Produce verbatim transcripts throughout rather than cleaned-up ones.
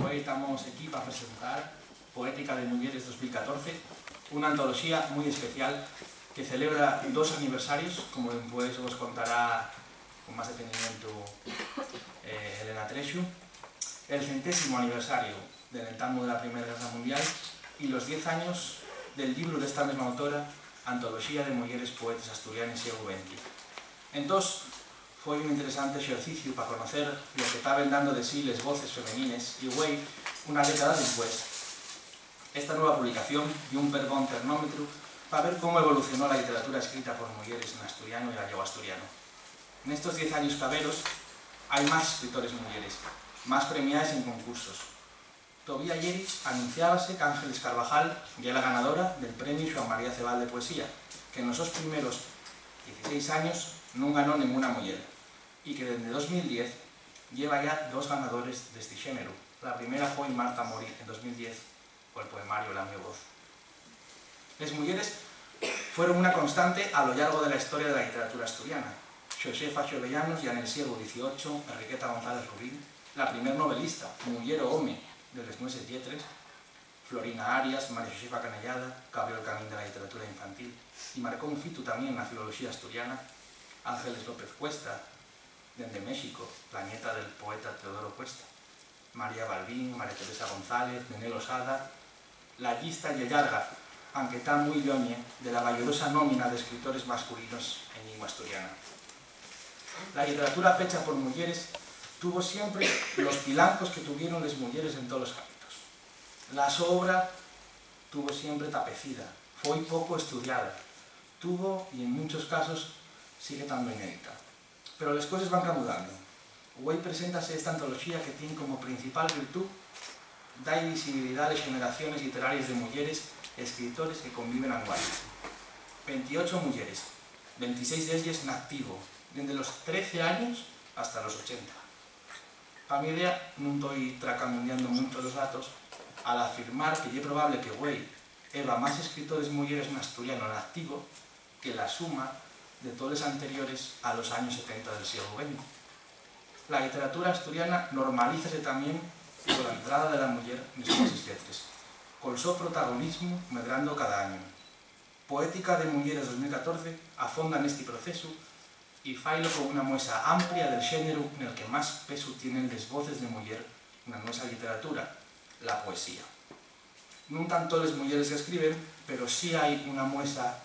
Güei tamos equí pa presentar Poética de Muyeres dos mil catorce, una antoloxía mui especial que celebra dos aniversarios, como dempués vos contará con más detenimiento, eh, Elena Trexu, el centésimo aniversario del entamu de la Primera Guerra Mundial y los diez años del llibru d'esta mesma autora, Antoloxía de Muyeres Poetes Asturianes sieglu venti. Entós, foi un interesante exerciciu pa conocer lo que taben dando de sí les voces femenines, y güei, una década dempués, esta nueva publicación ye un perbón termómetru pa ver cómo evolucionó la lliteratura escrita por muyeres n'asturiano y gallego-asturiano. Nestos diez años caberos hai más escritores muyeres, más premiaes en concursos. Tovía ayeri anunciábase qu'Ángeles Carvajal ye la ganadora del Premiu Xuan María Cebal de Poesía, que nos sos primeros dieciséis años nun ganó nenguna muyer, y que dende dos mil diez lleva yá dos ganadores d'esti xéneru. La primera foi Marta Mori en dos mil diez col poemario La mio voz. Les muyeres fueron una constante a lo llargo de la historia de la lliteratura asturiana. Xosefa Xovellanos, yá nel sieglu dieciocho, Enriqueta González Rubín, la primer novelista, muyer o home, de les nueses lletres, Florina Arias, María Xosefa Canellada, qu'abrió el camín de la lliteratura infantil y marcó un fitu tamién na filoloxía asturiana, Ángeles López Cuesta, dende México, la ñeta del poeta Teodoro Cuesta, María Balbín, María Teresa González, Nené Losada. La llista ye llarga, anque ta mui lloñe de la bayurosa nómina d'escritores masculinos en llingua asturiana. La lliteratura fecha por muyeres tuvo siempre los pilancos que tuvieron les muyeres en tolos ámbitos. La so obra tuvo siempre tapecida, foi poco estudiada, tuvo, y en munchos casos sigue tando inédita. Pero les coses van camudando. Güei preséntase esta antoloxía que tien como principal virtú dar visibilidá a les xeneraciones lliteraries de muyeres escritores que conviven anguaño. Ventiocho muyeres, ventiséis d'elles n'activo, dende los trece años hasta los ochenta. Pa mi idea, nun toi tracamundiando muncho los datos al afirmar que ye probable que güei heba más escritores muyeres n'asturiano n'activo que la suma de toles anteriores a los años setenta del sieglu venti. La lliteratura asturiana normalízase tamién cola entrada de la muyer nes nueses lletres, col so protagonismu medrando cada añu. Poética de Muyeres dos mil catorce afonda nesti procesu y failo con una muesa amplia del xéneru nel que más pesu tienen les voces de muyer na nuesa lliteratura, la poesía. Nun tán toles muyeres qu'escriben, pero sí hai una muesa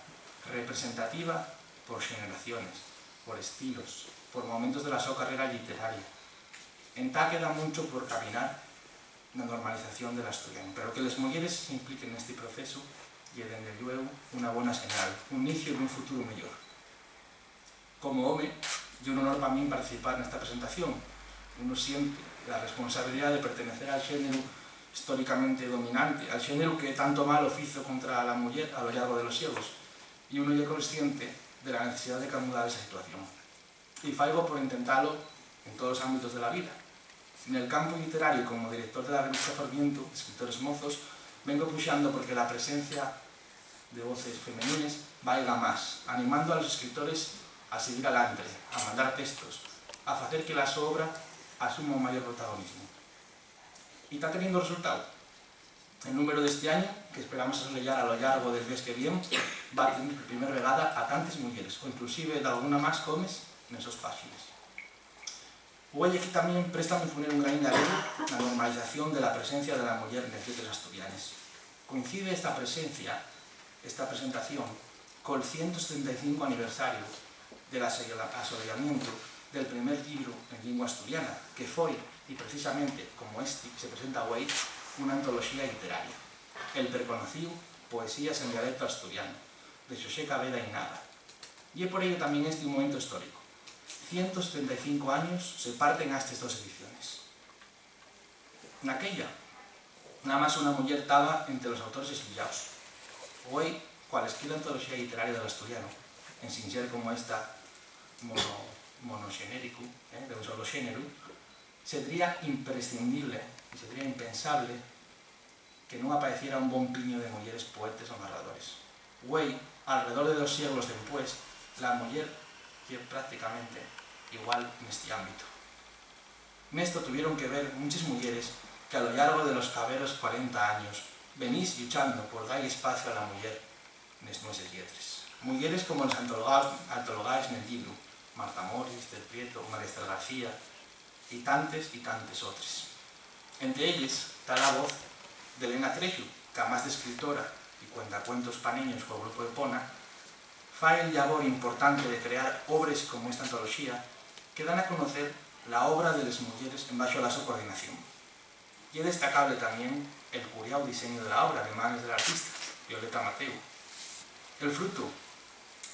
representativa por xeneraciones, por estilos, por momentos de la so carrera lliteraria. Entá queda muncho por caminar na normalización del asturianu, pero que les muyeres s'impliquen nesti procesu ye, dende llueu, una bona señal, un niciu d'un futuru meyor. Como home, ye un honor pa min participar nesta presentación. Unu siente la responsabilidá de pertenecer al xéneru históricamente dominante, al xéneru que tanto malo fizo contra la muyer a lo llargo de los sieglos, y unu ye consciente de la necesidá de camudar esa situación. Y faigo por intentalo en tolos ámbitos de la vida. Nel campu lliterariu, como director de la revista Formientu, Escritores Mozos, vengo puxando porque la presencia de voces femenines vaiga más, animando a los escritores a siguir alantre, a mandar textos, a facer que la so obra asuma un mayor protagonismu. Y ta teniendo resultáu. El númberu d'esti añu, que esperamos asoleyar a lo llargo del mes que vien, va tener per primer vegada a tantes muyeres, o inclusive dalguna más qu'homes, nes sos páxines. Güei equí tamién préstame poner un graín d'arena na normalización de la presencia de la muyer nes lletres asturianes. Coincide esta presencia, esta presentación, col cientu setenta y cinco aniversariu del asola-, asoleyamientu del primer llibru en llingua asturiana, que foi, y precisamente como esti que se presenta güei, una antoloxía lliteraria, el perconocíu Poesías en dialecto asturiano, de Xosé Caveda y Nava. Ye por ello tamién esti un momentu históricu. Cientu setenta y cinco años separten a estes dos ediciones. Naquella, namás una muyer taba ente los autores estudiaos. Güei, cualesquiera antoloxía lliteraria del asturianu, ensin ser como esta mono-, monoxenéricu, eh, d'un solo xéneru, sedría imprescindible y sedría impensable que nun apaeciera un bon piñu de muyeres poetes o narradores. Güei, alredor de dos sieglos dempués, la muyer ye prácticamente igual nesti ámbitu. Nesto tuvieron que ver munches muyeres que a lo llargo de los caberos cuarenta años venís lluchando por da-y espaciu a la muyer nes nueses lletres. Muyeres como les antolga-, antologaes nel llibru, Marta Mori, Esther Prieto, María Esther García, y tantes y tantes otres. Ente elles ta la voz d'Elena Trexu, qu'amás d'escritora y cuentacuentos pa neños col grupu Epona, fai el llabor importante de crear obres como esta antoloxía que dan a conocer la obra de les muyeres embaxo la so coordinación. Ye destacable tamién el curiáu diseñu de la obra de manes de l'artista, Violeta Mateu. El frutu,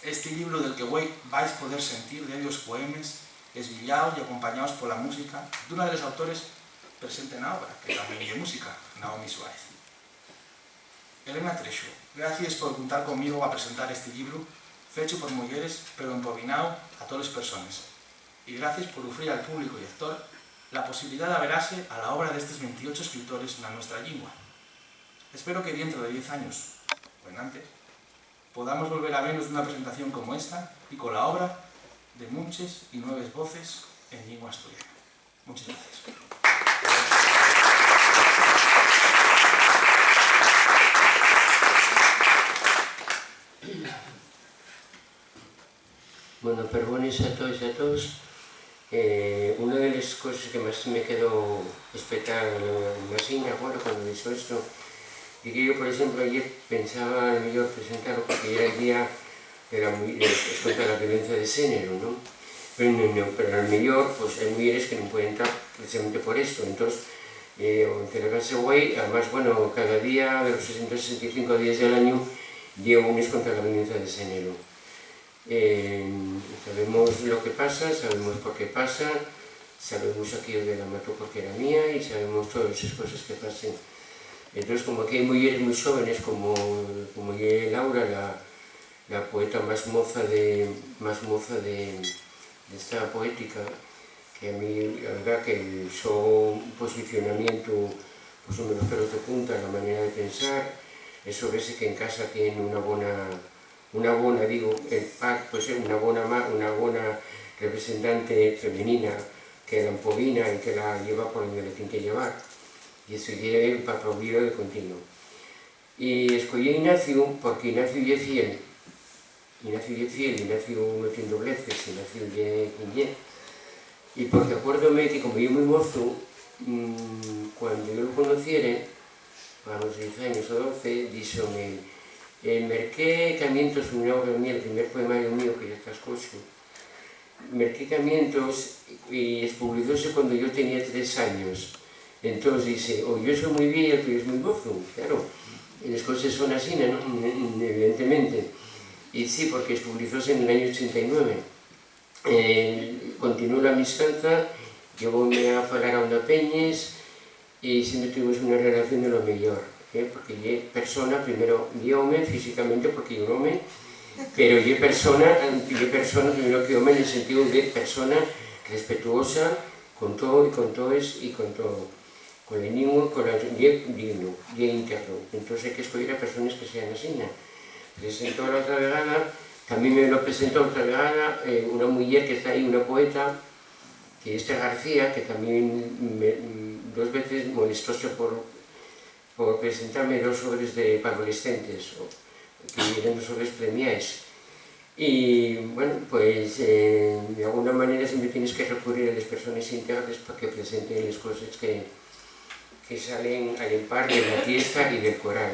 esti llibru del que güei vais poder sentir dellos poemes esbillaos y acompañaos pola música d'una de les autores presente na obra, que tamién ye música, Naomi Suárez. Elena Trexu, gracies por cuntar conmigo pa presentar esti llibru, fechu por muyeres, pero empobináu a toles persones. Y gracies por ufrir al públicu llector la posibilidá d'averase a la obra d'estes ventiocho escritores na nuestra llingua. Espero que dientro de diez años, o enantes, podamos volver a venos nuna presentación como esta y cola obra de munches y nueves voces en llingua asturiana. Munches gracies. Bueno, perbones a toes y a toos. Eh, una de les coses que más me quedó espetada na, na seña agora, cuando dixo esto, ye que yo, por exemplo, ayer pensaba a lo mellor presentalo porque era el día de la mu-, de, contra la violencia de xénero, ¿no? Pero, no, no, pero a lo mellor, pues, hai muyeres que non pueden entrar precisamente por esto. Entós, eh, o celebrase güei, además, bueno, cada día de los trescientos sesenta y cinco días del año ye un mes contra la violencia de xénero. Eh, sabemos lo que pasa, sabemos por qué pasa, sabemos aquello de la mató porque era mía y sabemos todas esas cosas que pasen. Entós, como aquí hai muyeres mui xóvenes, como, como ye Laura, la, la poeta más moza de, más moza de, d'esta poética, que a mí, la verdá, que el so posicionamientu, pues, ponme los pelos de punta, la manera de pensar, eso vese que en casa tien una bona, una bona, digo, eh, pa-, pues, eh, una bona ma-, una bona representante femenina que la empobina y que la lleva por donde la tien que llevar. Y eso ye pa aplaudir de continuo. Y escoyí a Ignacio porque Ignacio ye fiel. Ignacio ye fiel, Ignacio no tien dobleces, Ignacio ye quien ye. Y porque acuérdome que, como ye mui mozu, mm, cuando yo lo conociere, a los diez años o doce, díxome, eh, merqué Camientos, un, el primer poemario mío que ya ta escoxu, merqué Camientos y espublizóse cuando yo tenía tres años. Entós dixe, "O yo soy muy vieya, tú eres muy mozo", claro, les coses son asina, ¿no? Evidentemente. Y sí, porque espublizóse en el año ochenta y nueve. Eh, continuó la amistad, llevóme a falar a Onda Peñes, y siempre tuvimos una relación de lo mejor, ¿eh? Porque ye persona, primero, ye home físicamente, porque ye un home, pero ye persona, ye persona primero que home en el sentido de persona respetuosa con todo y con toes y con todo. Con la lengua, con la, ye digno, ye íntegro. Entonces hai que escoyer a personas que sean asina. Presentó la otra vegada, también me lo presentó otra vegada, eh, una mujer que está ahí, una poeta, que Esther García, que también me, dos veces molestóse por, por presentarme dos obres de, pa adolescentes, o, que eran dos obres premiaes. Y, bueno, pues, eh, de alguna manera siempre tienes que recurrir a las personas íntegras para que presenten las cosas que, que salen al empar de la fiesta y del coral.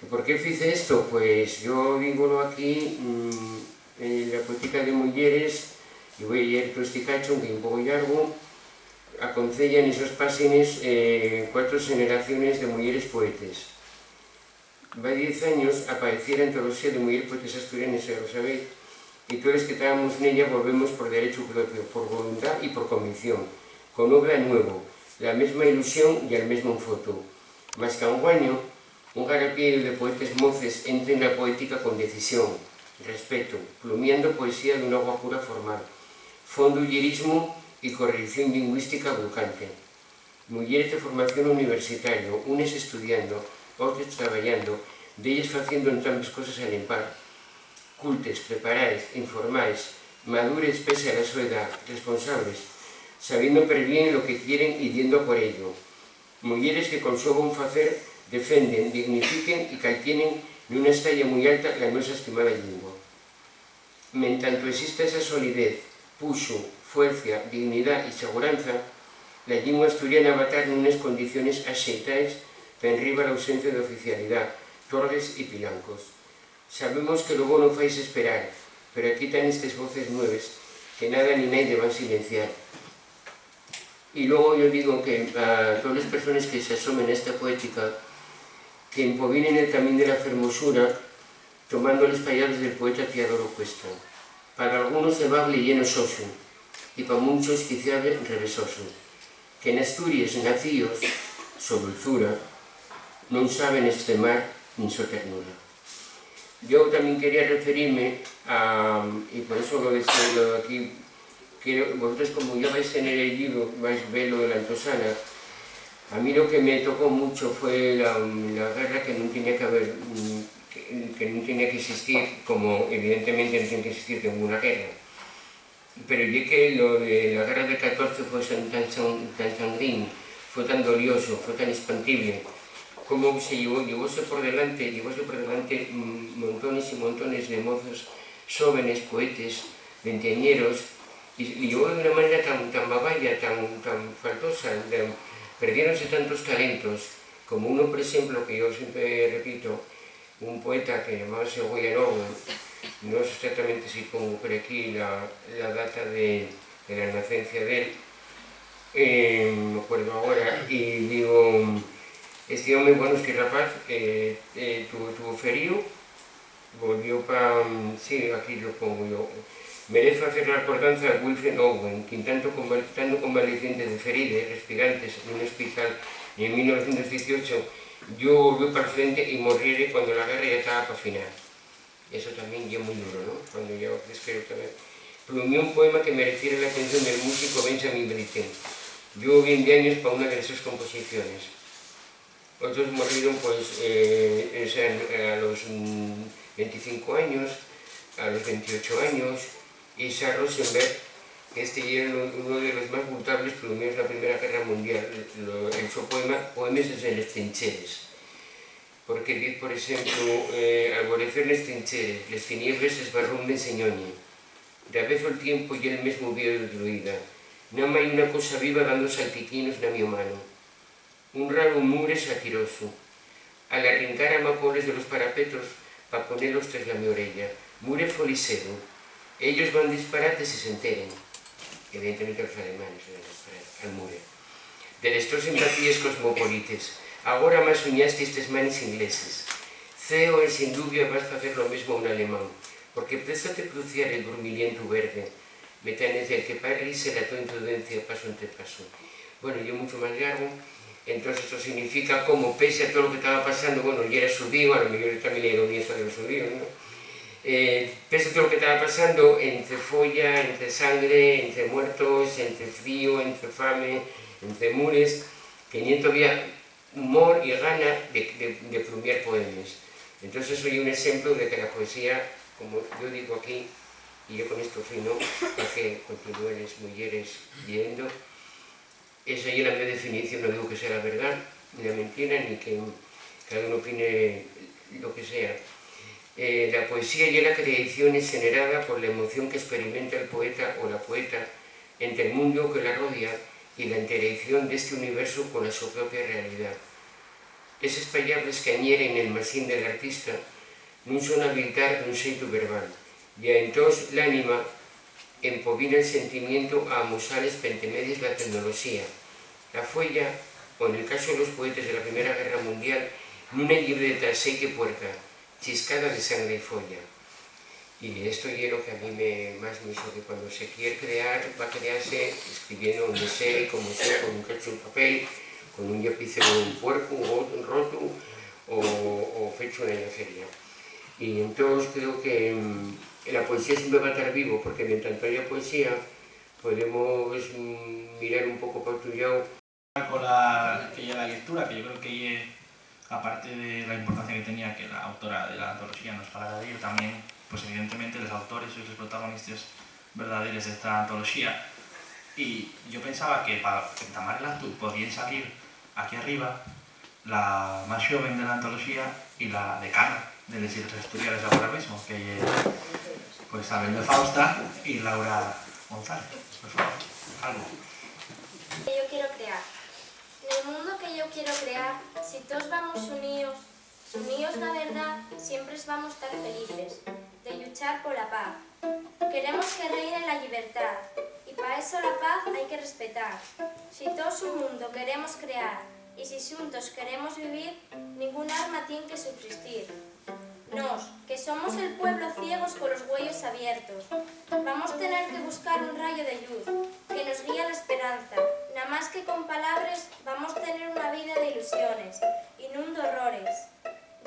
¿Por qué hice esto? Pues yo dígolo aquí, mm, en la política de mujeres, y voy a leer todo este cacho, aunque un poco largo, aconseyan esas páxinas, eh, cuatro generaciones de mujeres poetas. Va diez años apaeciera a Antoloxía de Muyeres Poetes Asturianes, xa lo sabéis, y toles que tábamos nella volvemos por derechu propio, por voluntá y por convicción, con obra nuevo, la mesma ilusión y el mesmo enfotu. Mas qu'anguaño, un garapieyu de poetes moces entren na poética con decisión, respetu, plumiando poesía d'una guapura formal, fondu llirismu y correición llingüística abulcante. Muyeres de formación universitaria, unes estudiando, otres trabayando, delles faciendo entambes coses al empar, cultes, preparaes, informaes, madures pese a la so edá, responsables, sabiendo perbién lo que quieren y diendo a por ello. Muyeres que col so bon facer defenden, dignifiquen y caltienen nuna estaya mui alta la nuesa estimada llingua. Mentanto esista esa solidez, puxu, fuercia, dignidá y seguranza, la llingua asturiana va tar nunes condiciones axeitaes p'enriba l'ausencia d'oficialidá, torgues y pilancos. Sabemos que lo bono faise esperar, pero aquí tán estes voces nueves que nada ni naide van silenciar. Y luego yo digo que a toles persones que s'asomen a esta poética, que empobinen el camín de la fermosura, tomando les pallabres del poeta Teodoro Cuesta: "Pa dalgunos el bable ye nososu, y pa munchos quiciabe revesosu, que n'Asturies nacíos, so dulzura, non saben estremar nin so ternura". Yo también quería referirme a, y por eso lo decía yo aquí, que vosotros, como ya vais tener el libro, vais velo de la Antosana, a mí lo que me tocó mucho fue la, la guerra que nun tenía que haber, mm, que, que nun tenía que existir, como evidentemente nun tiene que existir ninguna guerra. Pero ye que lo de la guerra de catorce fue tan, tan, tan, tan sangrino, fue tan dolioso, fue tan espantible, como se llevó, llevóse por delante, llevóse por delante, mm, montones y montones de mozos, xóvenes, poetes, veinteañeros, y, y llevólo de una manera tan, tan babaya, tan, tan faltosa, tan, perdiéronse tantos talentos, como uno, por exemplo, que yo siempre repito, un poeta que llamábase Goya Novo, no sé exactamente si pongo por aquí la, la data de, de la nacencia de él, eh, me acuerdo ahora, y digo, este home, bueno, este rapaz, eh, eh, tuvo, tuvo ferío, volvió pa, sí, aquí lo pongo yo, merece facer la recordanza a Wilfred Owen, quien tanto conval-, tanto convaleciente de ferides respirantes nun hospital en mil novecientos dieciocho, yo volvió pa'l frente y morriere cuando la guerra ya taba pa final. Eso tamién ye mui duro, ¿no? Cuando ya crees que otra vez. Plumió un poema que mereciera la atención del músico Benjamin Britten. Yo bien de años pa una de les sos composiciones. Otros morrieron, pues, eh, o sea, a los, mm, veinticinco años, a los veintiocho años, y Sarah Rosenberg, que este yera uno, uno de los más notables, por lo menos la Primera Guerra Mundial, lo, el so poema Poemes desde les trincheres. Porque diz, por exemplu, eh, alborecer nes trincheres, les tiniebres esbarrón m'enseñóñe. Davezu el tiempu ye'l mesmu vieyu druida, namái una cosa viva dando saltiquinos na mio mano. Un raru mures atirósu, al arrincar amapoles de los parapetos pa ponelos tres la mi oreya. Mure folixeru, ellos van disparate si s'enteren. Evidentemente los alemanes van disparar al mure. De les tos simpatíes cosmopolites, agora más uñastis tes manes ingleses. Ceo, ensin dubia vas facer lo mesmo a un alemán, porque préstate cruciar el brumilientu verde, metanez del que pa rise la to imprudencia pasu entre pasu. Bueno, ye muncho más llargo. Entós, esto significa como, pese a todo lo que taba pasando, bueno, yera xudíu, a lo mellor tamién la ironía esta de los xudíos, ¿no? Eh, pese a todo lo que taba pasando, entre folla, entre sangre, entre muertos, entre frío, entre fame, entre mures, teniendo todavía humor y gana de, de, de plumiar poemes. Entós, eso ye un exemplu de que la poesía, como yo digo aquí, y yo con esto fino, pa que continúen les muyeres leyendo. Esa ye la mio definición, no digo que sea la verdá, ni la mentira, ni que cada uno opine lo que sea. Eh, la poesía ye la creación xenerada por la emoción que esperimenta el poeta o la poeta ente'l mundu que la rodia y la intereición d'esti universu cola so propia realidá. Eses pallabres qu'añeren nel maxín del artista nun son aviltar d'un xeitu verbal, ya entós l'ánima empobina'l sentimientu a amosales p'entemedies la tecnoloxía, la fueya, o nel casu de los poetes de la Primera Guerra Mundial, nuna llibreta seique puerca, chiscada de sangre y folla. Y esto ye lo que a mí me, más me xoque, cuando se quier crear, va crearse escribiendo onde sea y como sea, con un cachu de papel, con un llapiceru puercu, o rotu, o, o fechu na llacería. Y entós creo que, mm, la poesía siempre va tar vivo, porque mientras haya poesía, podemos, mm, mirar un poco pa otru llau. Con la, que ye la llectura, que yo creo que ye, aparte de la importancia que tenía que la autora de la antología nos falara d'ello, también, pues, evidentemente, los autores son los protagonistas verdaderos de esta antología. Y yo pensaba que para entamar el acto podían salir Aquí arriba, la más xoven de la antoloxía y la decana de les Islles Asturianes agora mesmo, que ye, pues, Abel de Fausta y Laura González. Por favor, algo. Que yo quiero crear. Nel mundo que yo quiero crear, si toos vamos uníos, uníos na verdá, siempres vamos tar felices de lluchar pola paz. Queremos que reine la llibertá, y pa eso la paz hai que respetar. Si toos un mundo queremos crear, y si xuntos queremos vivir, ningún arma tien que subsistir. Nós, que somos el pueblo ciegos colos güeyos abiertos, vamos tener que buscar un rayo de lluz que nos guía la esperanza. Namás que con palabres vamos tener una vida d'ilusiones y nun d'horrores.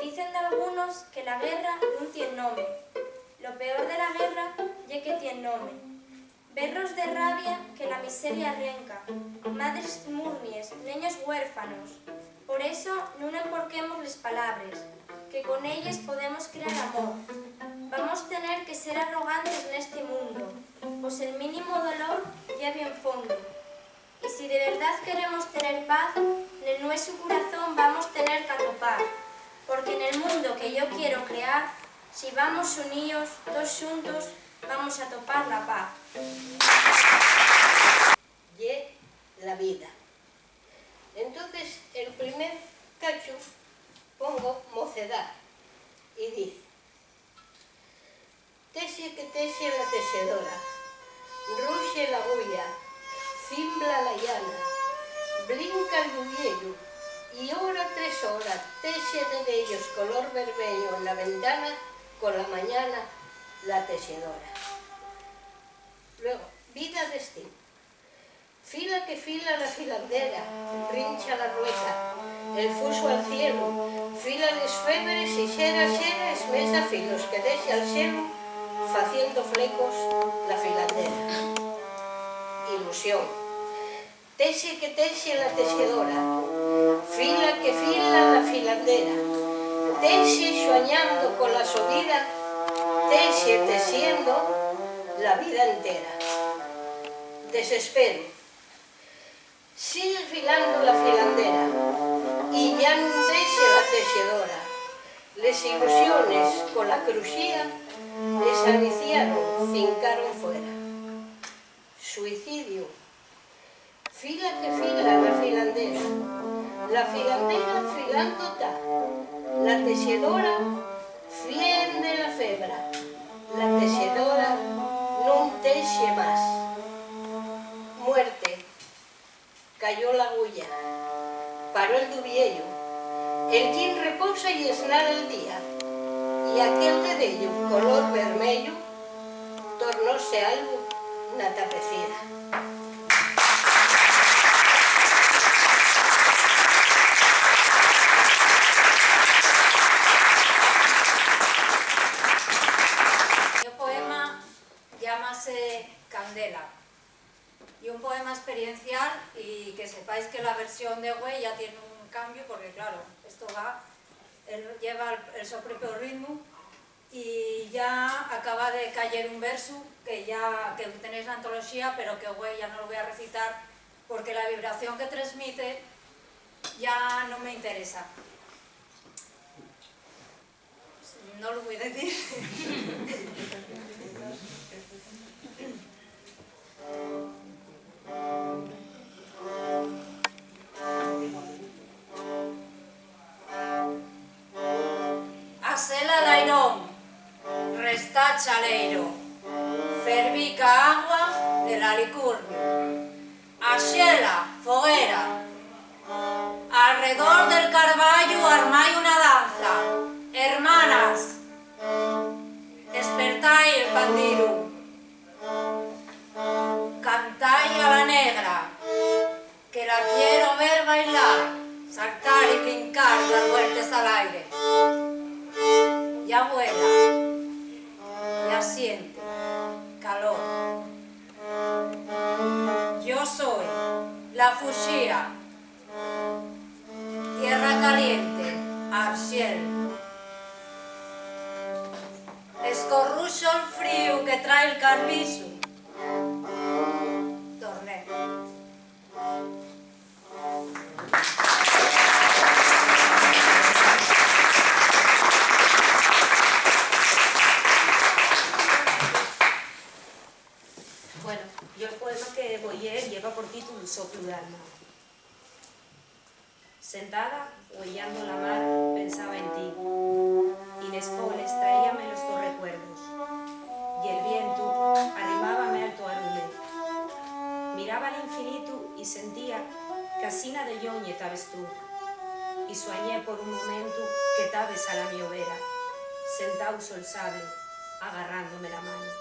Dicen dalgunos que la guerra nun tien nome. Lo peor de la guerra ye que tien nome. Berros de rabia que la miseria arrenca, madres murnies, neños huérfanos. Por eso nun emporquemos les palabres, que con elles podemos crear amor. Vamos tener que ser arrogantes nesti mundo, pos el mínimo dolor ye bien fondo. Y si de verdad queremos tener paz, nel nuesu curazón vamos tener qu'atopar, porque nel mundo que yo quiero crear, si vamos uníos, toos xuntos, vamos atopar la paz. Ye la vida. Entonces, el primer cachu pongo mocedá y diz: Texe que texe la texedora, ruxe l'aguya, cimbla la llana, blinca el duviellu, y hora tres hora texe de dellos color vermeyu na ventana, cola mañana la texedora. Luego, vida d'estín. Fila que fila la filandera, rincha la rueca, el fusu al cielu, fila les febres y xera, xera esmesa filos que dexa al xelu, faciendo flecos la filandera. Ilusión. Texe que texe la texedora, fila que fila la filandera, texe xuañando cola so vida, texe texiendo la vida entera. Desespero. Sigue filando la filandera, y yá nun texe la texedora. Les ilusiones cola cruxía esaniciaron, cincaron fuera. Suicidio. Fila que fila la filandera, la filandera filando ta, la texedora fiende la febra, la texedora nun texe más. Muerte. Cayó l'aguya, paró el duviellu, el llin reposa y esnala el día, y aquel guedellu color vermeyu tornóse albu na tapecida. El poema llámase Candela. Ye un poema experiencial, y que sepáis que la versión de güei ya tien un cambiu, porque, claro, esto va, él lleva el, el so propio ritmo, y ya acaba de cayer un versu que ya, que tenéis na antoloxía, pero que güei ya no lo voy a recitar, porque la vibración que tresmite ya no me interesa. No lo voy a decir. Asela l'airón, restá chaleiro, ferví ca agua del alicorniu. Axela, foguera. Alredor del carballu armái una danza. Hermanas, espertái el pandiru. Cantái a la negra, que la quiero ver bailar, saltar y brincar, dar vueltes al aire. Ya vuela, ya siente calor. Yo soy la fuxía, tierra caliente, Arxel. Escorruxo'l fríu que trai'l carbisu. Torné. Sentada, güeyando la mar, pensaba en ti, y les foles traíame los tos recuerdos, y el vientu arrimábame al to arume. Miraba al infinitu y sentía qu'asina de lloñe tabes tú, y suañé por un momentu que tabes a la mio vera, sentáu sol sable, agarrándome la mano.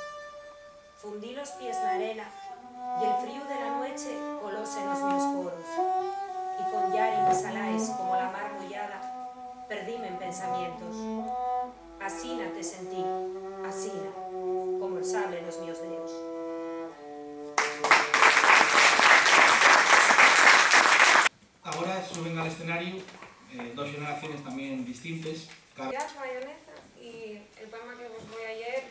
Fundí los pies na arena, y el fríu de la nueche colóse nos mios poros, y con llárimes salaes como la mar moyada, perdíme en pensamientos. Asina te sentí, asina, como'l sable nos mios deos. Agora suben al escenariu, eh, dos xeneraciones tamién distintes. Ca- Mayonesa, y el poema que vos voi a lleer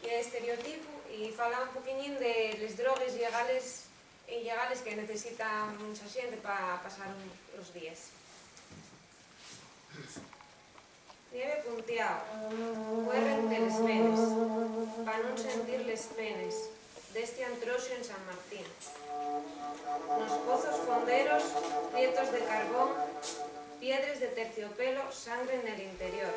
ye Estereotipu, y fala un poquiñín de les drogues llegales e illegales que necesita muncha xente pa pasar un, los díes. Nieve puntiao, cuerre ente les venes, pa nun sentir les penes d'esti antroxu en San Martín. Nos pozos fonderos, prietos de carbón, piedres de terciopelo sangren nel interior.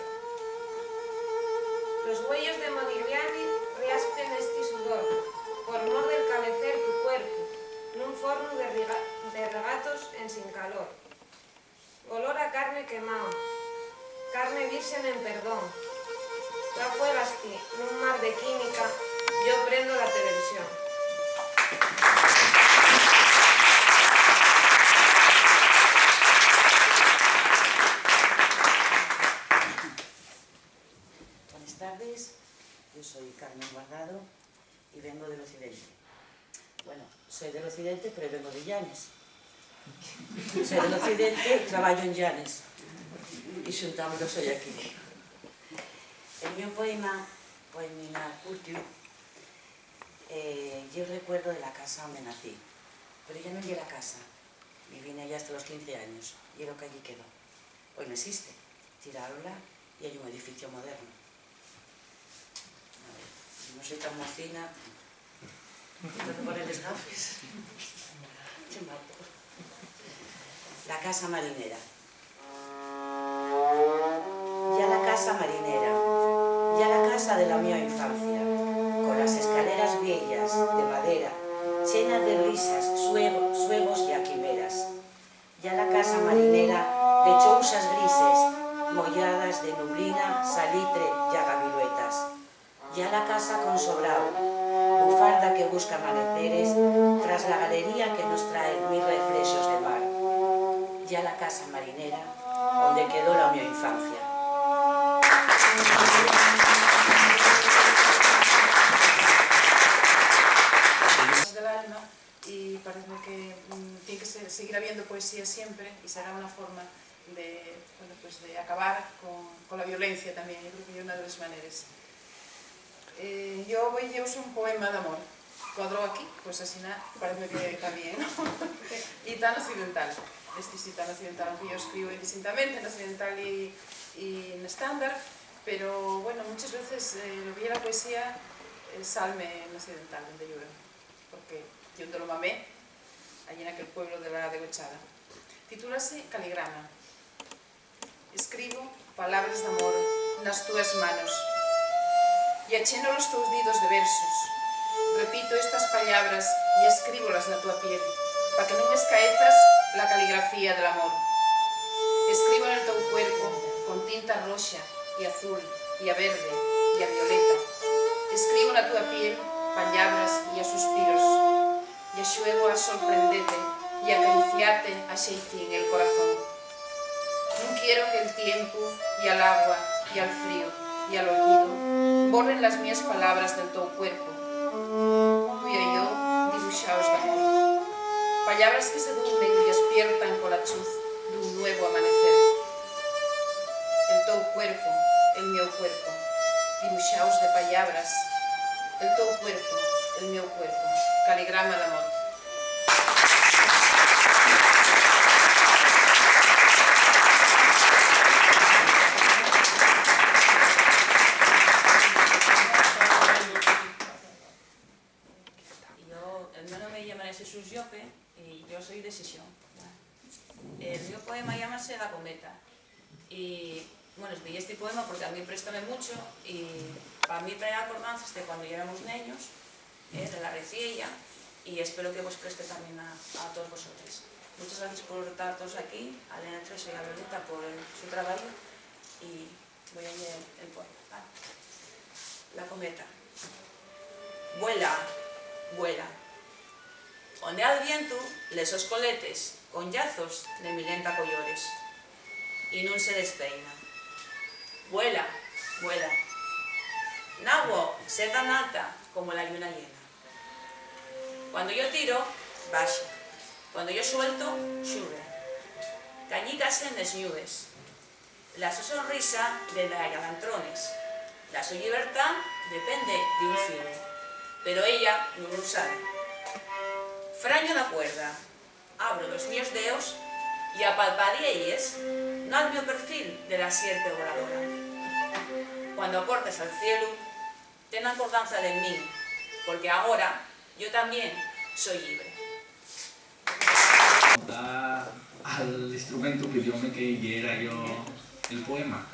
Los güeyos de Modigliani riaspen esti sudor, por mor del calecer tu cuerpu, nun fornu de riga-, de regatos ensin calor. Olor a carne quemao, carne virxen en perdón. Tú afuegasti nun mar de química, yo prendo la televisión. Buenas tardes, yo soy Carmen Guardado y vengo del occidente. Bueno, soy del occidente, pero vengo de Llanes. Soy del occidente, trabajo en Llanes. Y xuntámonos hoy aquí. El mío poema, poemina curtiu, eh, ye el recuerdo de la casa donde nací. Pero ya no ye la casa. Viví en ella hasta los quince años. Y es lo que allí quedó. Hoy no existe. Tiráronla y hay un edificio moderno. A ver, no soy tan mocina. Tengo que poner les gafes. Che mato. La casa marinera. Ya la casa marinera, ya la casa de la mio infancia, con las escaleras viellas de madera, llenas de risas, suego-, suegos y a quimeras. Ya la casa marinera de chousas grises, molladas de nublina, salitre ya gaviluetas. Ya la casa con sobrao, bufarda que busca amaneceres tras la galería que nos trae mil reflexos de mar. Ya la casa marinera, onde quedó la mio infancia. Del alma. Y parece que, mm, tiene que ser, seguir habiendo poesía siempre y será una forma de, bueno, pues de acabar con, con la violencia también. Yo creo que es una de las maneras. Eh, yo voy a llevaros un poema de amor. Cuadró aquí, pues así nada, parece que también, ¿no? Y tan occidental, este sí, tan occidental, aunque yo escribo indistintamente en occidental y, y en estándar, pero bueno, muchas veces, eh, lo que es la poesía, eh, salme en occidental, donde llueve. Porque yo te lo mamé allí en aquel pueblo de la Degochada. Titúlase Caligrama. Escribo palabres d'amor nas túas manos y acheno los tos didos de versos. Repito estas pallabras y escríbolas na tua piel, pa que nun escaezas la caligrafía del amor. Escribo nel tou cuerpo con tinta roxa y azul y a verde y a violeta. Escribo na tua piel pallabras y a suspiros, y axuego a sorprendete y acariciate a xeitín el corazón. Nun quiero que'l tiempu y a l'agua y al frío y al olvido borren las mías palabras del tou cuerpu. Tú y yo dibuxaos d'amor. Pallabras que se durmen y espiertan cola chuz d'un nuevu amanecer. El tou cuerpo, el miou cuerpo, dibuxaos de pallabras. El tou cuerpo, el miou cuerpo, caligrama d'amor. Yo, el meu nome ye María Xesús Llope y yo soy de Xixón. El mío poema llámase La cometa. Y, bueno, escogí este poema porque a mí préstame mucho y pa mí trae acordances de cuando yéramos neños, eh, de la reciella, y espero que vos preste también a, a todos vosotros. Muchas gracias por estar todos aquí, a Elena Treso y a Violeta por el, su trabajo, y voy a leer el poema. Vale. La cometa. Vuela, vuela. Ondea el vientu les sos coletes con llazos de milenta collores, y nun se despeina. Vuela, vuela. Nagua, sé tan alta como la lluna llena. Cuando yo tiro, baxa. Cuando yo suelto, xube. Cañícase nes ñubes. La so sonrisa de daya lantrones. La so llibertá depende d'un filu, pero ella nun lu sabe. Fraño la cuerda, abro los mios deos y a palpadielles nal mio perfil de la sierpe voladora. Cuando aportes al cielu, ten acordanza de min, porque agora yo tamién soi llibre. Da al instrumentu, pidióme que leyera yo el poema.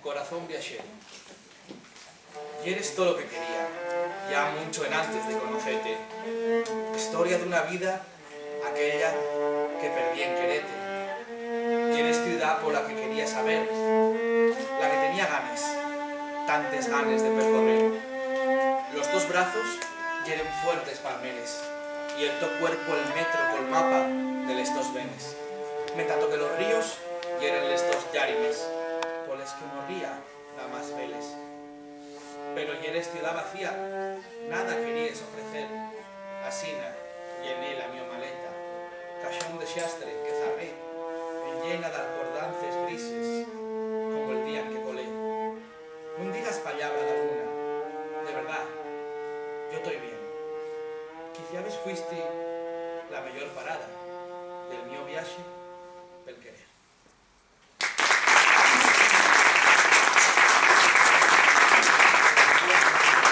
Corazón viaxeru. Yeres tolo que quería, ya muncho enantes de conocete. Historia d'una vida, aquella que perdí en querete. Yeres ciudá pola que quería saber, la que tenía ganes, tantes ganes de percorrer. Los tos brazos yeren fuertes palmeres, y el to cuerpo el metro col mapa de les tos venes, mentato que los ríos yeren les tos llárimes, poles que morría la más veles. Pero yeres ciudá vacía, nada queríes ofrecer. Asina llené la mio maleta, caxón de xastre que zarré, enllena d'alcordances grises, como el día en que colé. Nun digas pallabra dalguna, de verdá, yo toi bien. Quiciabes fuisti la meyor parada del mio viaxe pel querer.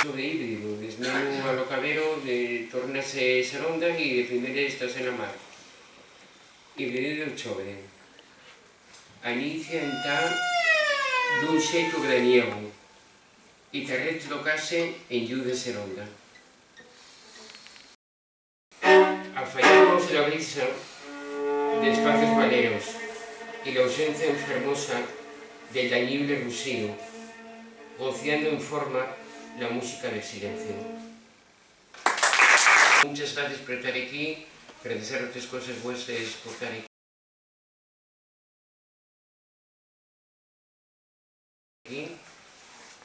Sobre híbridu, desmenu a lo cabero, de, tórnase seronda y de primera estase na mar. Híbridu del chobre. Anicia entá d'un xeitu veraniegu y tarré trocase en llu de seronda. Afayamos la brisa d'espacios valeros y l'ausencia enfermosa del dañible ruxíu, gociando en forma la música del silenciu. Munches gracies per tar equí, per desear otres coses güeses por tar equí.